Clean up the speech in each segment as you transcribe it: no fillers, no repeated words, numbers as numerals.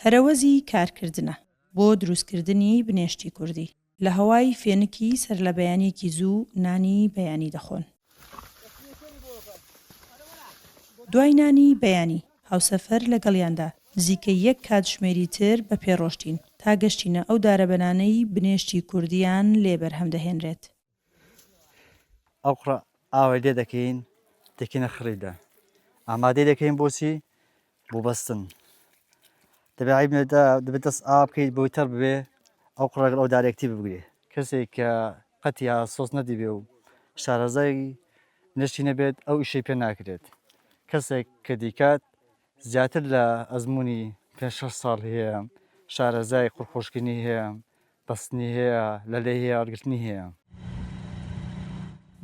هەرەوەزی کارکردنە بۆ دروستکردنی بنێشتی کوردی. لە هەوای فێنکی سەرلەبەیانییەکی زوو نانی بەیانی دەخۆن. دوای نانی بەیانی، هاوسەفەر لەگەڵیاندا، نزیکەی یەک کاتژمێری تر بە پێ ڕۆشتین تا گەشتینە ئەو دارەبەنانەی بنێشتی کوردییان لێ بەرهەم دەهێنرێت. ئەو قوڕە ئاوەی لێ دەکەین دەکەینە خڕیدا ئامادەی دەکەین بۆچی بۆ بەستن دەبێ عیب نەدا دەبێت دەست ئا بکەیت بۆی تەڕ ببێ ئەو قوڕە ئەو دارێکتی بگرێ کەسێک کە قەتی سۆز نەدیبێ و شارەزای نشتی نەبێت ئەو ئیشەی پێ ناکرێت کەسێک کە دیکات زیاتر لە ئەزمموی پێ شەش ساڵ هەیە شارەزای قوڕخۆشکردنی هەیە بەستنی هەیە، لەلێ هەیە، هەڵگرتنی هەیە.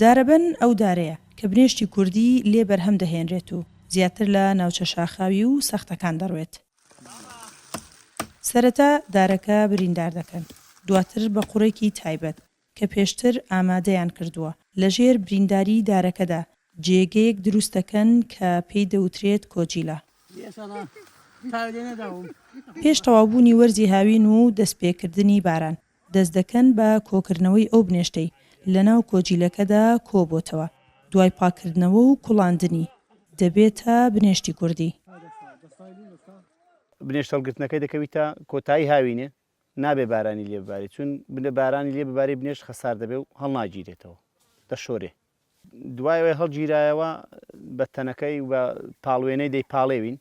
دارەبەن ئەو دارەیە کە بنێشتی کوردی لێ بەرهەم دەهێنرێت و زیاتر لە ناوچە شاخاوی و سەختەکان دەڕوێت. سەرەتا دارەکە بریندار دەکەن، دواتر بە قوڕێکی تایبەت کە پێشتر ئامادەیان کردووە، لەژێر برینداریی دارەکەدا جێگەیەک دروست دەکەن کە پێی دەوترێت کۆجیلە. پێش تەواوبوونی وەرزی هاوین و دەستپێکردنی باران، دەستدەکەن بە کۆکردنەوەی ئەو بنێشتەی لەناو کۆجیلەکەدا کۆبۆتەوە، دوای پاککردنەوە و کوڵاندنی، دەبێتە بنێشتی کوردی. بنێشت هەڵگرتنەکەی دەکەویتە کۆتایی هاوینێ، نابێ بارانی لێ ببارێ چون بارانی لێ ببارێ بنێشت خەسار دەبێ و هەڵناگیرێتەوە دەشۆرێ. دوای ئەوەی هەڵگیرایەوە بە تەنەکەی و بە پاڵوێنەی دەیپاڵێوین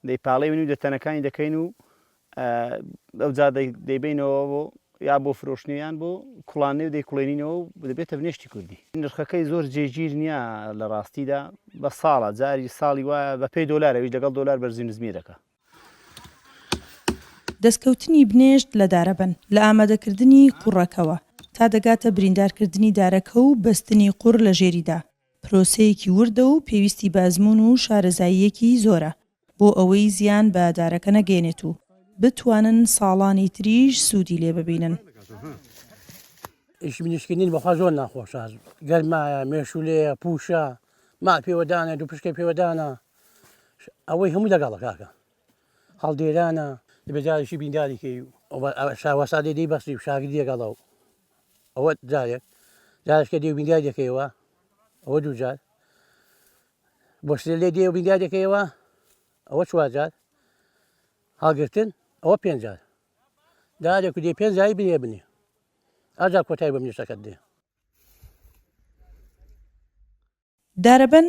دەیپاڵێوین و دە تەنەکانی دەکەین و ئەوجا دەیبەینەوە بۆ یا بۆ فرۆشتنیان بۆ کوڵانێ و دەیکوڵێنینەوە و دەبێتە بنێشتی کوردی. نرخەکەی زۆر جێگیر نییە لە ڕاستیدا بە ساڵە جاری ساڵی وایە بە پێی دۆلار ئەویش لەگەڵ دۆلار بەرزی نزمی دەکا. دەستکەوتنی بنێشت لە دارەبەن، لە ئامادەکردنی قوڕەکەوە تا دەگاتە بریندارکردنی دارەکە و بەستنی قوڕ لە ژێریدا، پرۆسەیەکی وردە و پێویستی بە ئەزموون و شارەزاییەکی زۆرە بۆ ئەوەی زیان بە دارەکە نەگەیەنێت و بتوانن ساڵانی تریش سوودی لێ ببینن. ئیشی بنیشتکردن بەخوا زۆر ناخۆشە گەرمایە مێشولەیە پوشە ما پێوەدانە دوو پشکە پێوەدانە ئەوەی هەموو لەگەڵە کاکە هەڵدێرانە دەبێت جارێکی بینداری کەی شاوەسا دێ دەی بەستی و شاگردی لەگەڵە و ئەوە جارێک جارێکە دێ و بینداری دەکەیەوە ئەوە دوو جار بۆ سێ لێ دێ و بینداری دەکەیەوە ئەوە چوار جار هەڵگرتن ئەوە پێنج جار دارێک و دێ پێنج جاری بنێ بنێ ئەجا کۆتای بە منیشتەکەت دێ. دارەبەن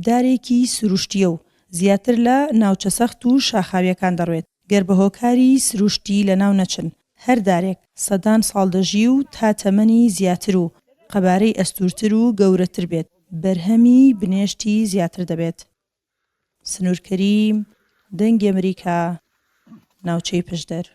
دارێکی سروشتییە و زیاتر لە ناوچە سەخت و شاخاوییەکان دەڕوێت، گەر بە هۆکاری سروشتی لەناو نەچن، هەر دارێک سەدان ساڵ دەژی و تا تەمەنی زیاتر و قەبارەی ئەستوورتر و گەورەتر بێت، بەرهەمی بنێشتی زیاتر دەبێت. سنوور کەریم، دەنگی ئەمریکا، ناوچەی پشدەر.